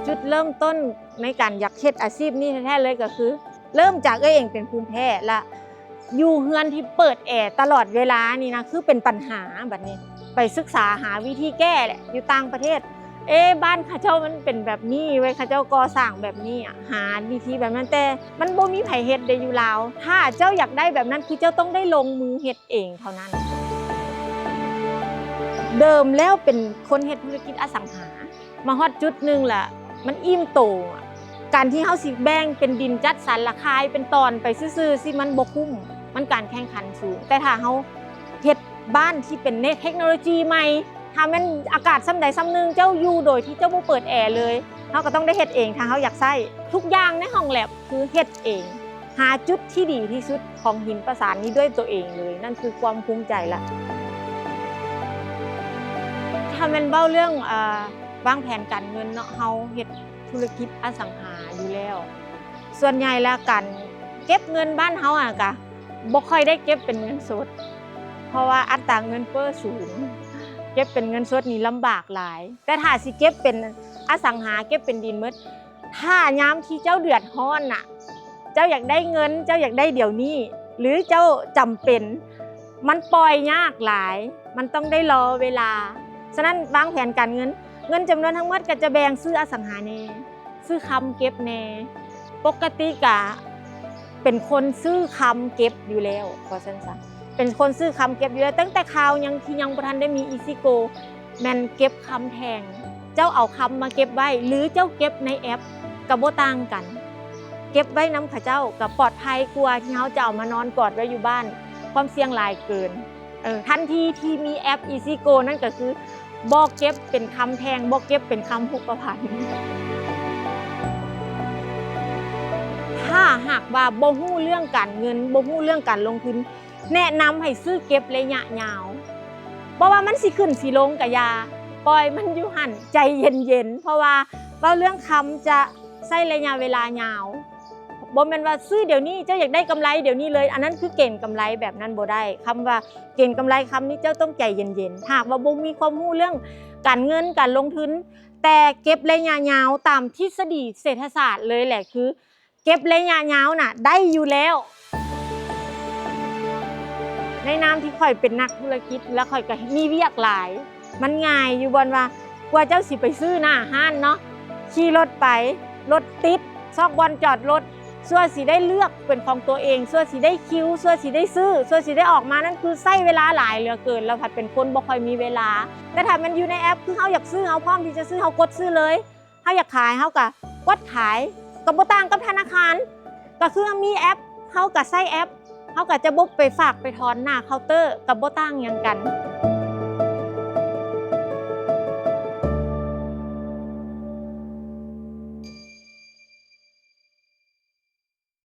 ຈຸດເລີ່ມຕົ້ນໃນການຢາກເຮັດອາຊີບນີ້ແທ້ໆເລີຍ ກໍຄືເລີ່ມຈາກເອື້ອຍເອງເປັນພູມແພ້ ລະຢູ່ເຮືອນທີ່ເປີດແອຕະຫຼອດເວລານີ້ນະ ຄືເປັນບັນຫາບັດນີ້. ໄປສຶກສາຫາວິທີແກ້ແຫຼະ ຢູ່ຕ່າງປະເທດ ເອ ບ້ານເຂົາເຈົ້າມັນເປັນແບບນີ້ເວີຍ ເຂົາເຈົ້າກໍ່ສ້າງແບບນີ້ອະ ຫາວິທີແບບນັ້ນ ແຕ່ມັນບໍ່ມີໃຜເຮັດເດ້ຢູ່ລາວ. ຖ້າເຈົ້າຢາກໄດ້ແບບນັ້ນ ຄືເຈົ້າຕ້ອງໄດ້ລົງມືເຮັດເອງເທົ່ານັ້ນ. ເດີມແລ້ວເປັນຄົນເຮັດທຸລະກິດອະສັງຫາ ມາຮອດຈຸດໜຶ່ງລະ ມັນອີ່ມໂຕອະ ການທີ່ເຮົາຊິແບ່ງເປັນດິນຈັດສັນລະຂາຍເປັນຕອນໄປຊື່ໆ ຊິມັນບໍ່ຄຸ້ມ ມັນການແຂ່ງຂັນສູງ. ແຕ່ຖ້າເຮົາເຮັດບ້ານທີ່ເປັນເນເທັກໂນໂລຈີໃໝ່ ຖ້າແມ່ນອາກາດສ່ຳໃດສ່ຳໜຶ່ງ ເຈົ້າຢູ່ໂດຍທີ່ເຈົ້າບໍ່ເປີດແອເລີຍ ເຮົາກໍຕ້ອງໄດ້ເຮັດເອງ ຖ້າເຮົາຢາກໃຊ້. ທຸກຢ່າງໃນຫ້ອງແລັບຄືເຮັດເອງ. ຫາຈຸດທີ່ດີທີ່ສຸດຂອງຫີນປະສານນີ້ດ້ວຍຕົວເອງເລີຍ ນັ້ນຄືຄວາມພູມໃຈລະ. ຖ້າແມ່ນເວົ້າເລື່ອງ ເອີ ວາງແຜນການເງິນເນາະ ເຮົາເຮັດທຸລະກິດອະສັງຫາຢູ່ແລ້ວ ສ່ວນໃຫຍ່ແລ້ວການເກັບເງິນບ້ານເຮົາອະ ກະບໍ່ຄ່ອຍໄດ້ເກັບເປັນເງິນສົດ ເພາະວ່າອັດຕາເງິນເຟີ້ສູງ ເກັບເປັນເງິນສົດນີ້ລຳບາກຫຼາຍ. ແຕ່ຖ້າຊິເກັບເປັນອະສັງຫາ ເກັບເປັນດິນໝົດ ຖ້າຍາມທີ່ເຈົ້າເດືອດຮ້ອນນະ ເຈົ້າຢາກໄດ້ເງິນ ເຈົ້າຢາກໄດ້ດຽວນີ້ ຫຼືເຈົ້າຈຳເປັນ ມັນປ່ອຍຍາກຫຼາຍ ມັນຕ້ອງໄດ້ລໍເວລາ. ສະນັ້ນວາງແຜນການເງິນ ເງິນຈຳນວນທັງໝົດກໍຈະແບ່ງຊື້ອະສັງຫາແດ່ ຊື້ຄຳເກັບແດ່. ປົກກະຕິກະເປັນຄົນຊື້ຄຳເກັບຢູ່ແລ້ວ ວ່າຊັ້ນຊະ ເປັນຄົນຊື້ຄຳເກັບຢູ່ແລ້ວ ຕັ້ງແຕ່ຄາວຍັງ ທີ່ຍັງບໍ່ທັນໄດ້ມີອີຊີໂກ ແມ່ນເກັບຄຳແທ່ງ. ເຈົ້າເອົາຄຳມາເກັບໄວ້ ຫຼືເຈົ້າເກັບໃນແອັບ ກໍບໍ່ຕ່າງກັນ. ເກັບໄວ້ນຳເຂົາເຈົ້າກໍປອດໄພກວ່າທີ່ເຮົາຈະເອົາມານອນກອດໄວ້ຢູ່ບ້ານ ຄວາມສ່ຽງຫຼາຍເກີນ. ເອີ ທັນທີທີ່ມີແອັບອີຊີໂກນັ້ນກໍຄືບໍ່ເກັບເປັນຄຳແທ່ງ ບໍ່ເກັບເປັນຄຳຮູບປະພັນ. ຖ້າຫາກວ່າບໍ່ຮູ້ເລື່ອງການເງິນ ບໍ່ຮູ້ເລື່ອງການລົງທຶນ ແນະນຳໃຫ້ຊື້ເກັບໄລຍະຍາວ ບໍ່ວ່າມັນຊິຂຶ້ນຊິລົງກະຢ່າ ປ່ອຍມັນຢູ່ຫັ້ນ ໃຈເຢັນໆ ເພາະວ່າເວົ້າເລື່ອງຄຳຈະໃຊ້ໄລຍະເວລາຍາວ. ບໍ່ແມ່ນວ່າຊື້ດຽວນີ້ ເຈົ້າຢາກໄດ້ກຳໄລດຽວນີ້ເລີຍ ອັນນັ້ນຄືເກນກຳໄລ ແບບນັ້ນບໍ່ໄດ້. ຄຳວ່າເກນກຳໄລຄຳນີ້ ເຈົ້າຕ້ອງໃຈເຢັນໆ. ຖ້າຫາກວ່າບໍ່ມີຄວາມຮູ້ເລື່ອງການເງິນ ການລົງທຶນ ແຕ່ເກັບໄລຍະຍາວຕາມທິດສະດີເສດຖະສາດເລີຍແຫຼະ ຄື ເກັບໄລຍະຍາວນະໄດ້ຢູ່ແລ້ວ. ໃນນາມທີ່ຂ້ອຍເປັນນັກທຸລະກິດ ແລະ ຂ້ອຍກໍມີວຽກຫຼາຍ ມັນງ່າຍຢູ່ບ່ອນວ່າ ກວ່າເຈົ້າຊິໄປຊື້ໜ້າຮ້ານເນາະ ຂີ່ລົດໄປ ລົດຕິດ ຊອກບ່ອນຈອດລົດ ຊົ່ວຊິໄດ້ເລືອກເປັນຂອງຕົວເອງ ຊົ່ວຊິໄດ້ຄິວ ຊົ່ວຊິໄດ້ຊື້ ຊົ່ວຊິໄດ້ອອກມາ ນັ້ນຄືໃຊ້ເວລາຫຼາຍເຫຼືອເກີນ ແລ້ວພັດເປັນຄົນບໍ່ຄ່ອຍມີເວລາ. ແຕ່ຖ້າແມ່ນຢູ່ໃນແອັບ ຄືເຮົາຢາກຊື້ ເຮົາພ້ອມທີ່ຈະຊື້ ເຮົາກົດຊື້ເລີຍ. ເຮົາຢາກຂາຍ ເຮົາກະກົດຂາຍ ກະບໍ່ຕ່າງກັບທະນາຄານ ກະຄືມີແອັບ ເຮົາກະໃຊ້ແອັບ ເຮົາກະຈະບໍ່ໄປຝາກໄປຖອນໜ້າເຄົາເຕີ ກະບໍ່ຕ່າງຫຍັງກັນ.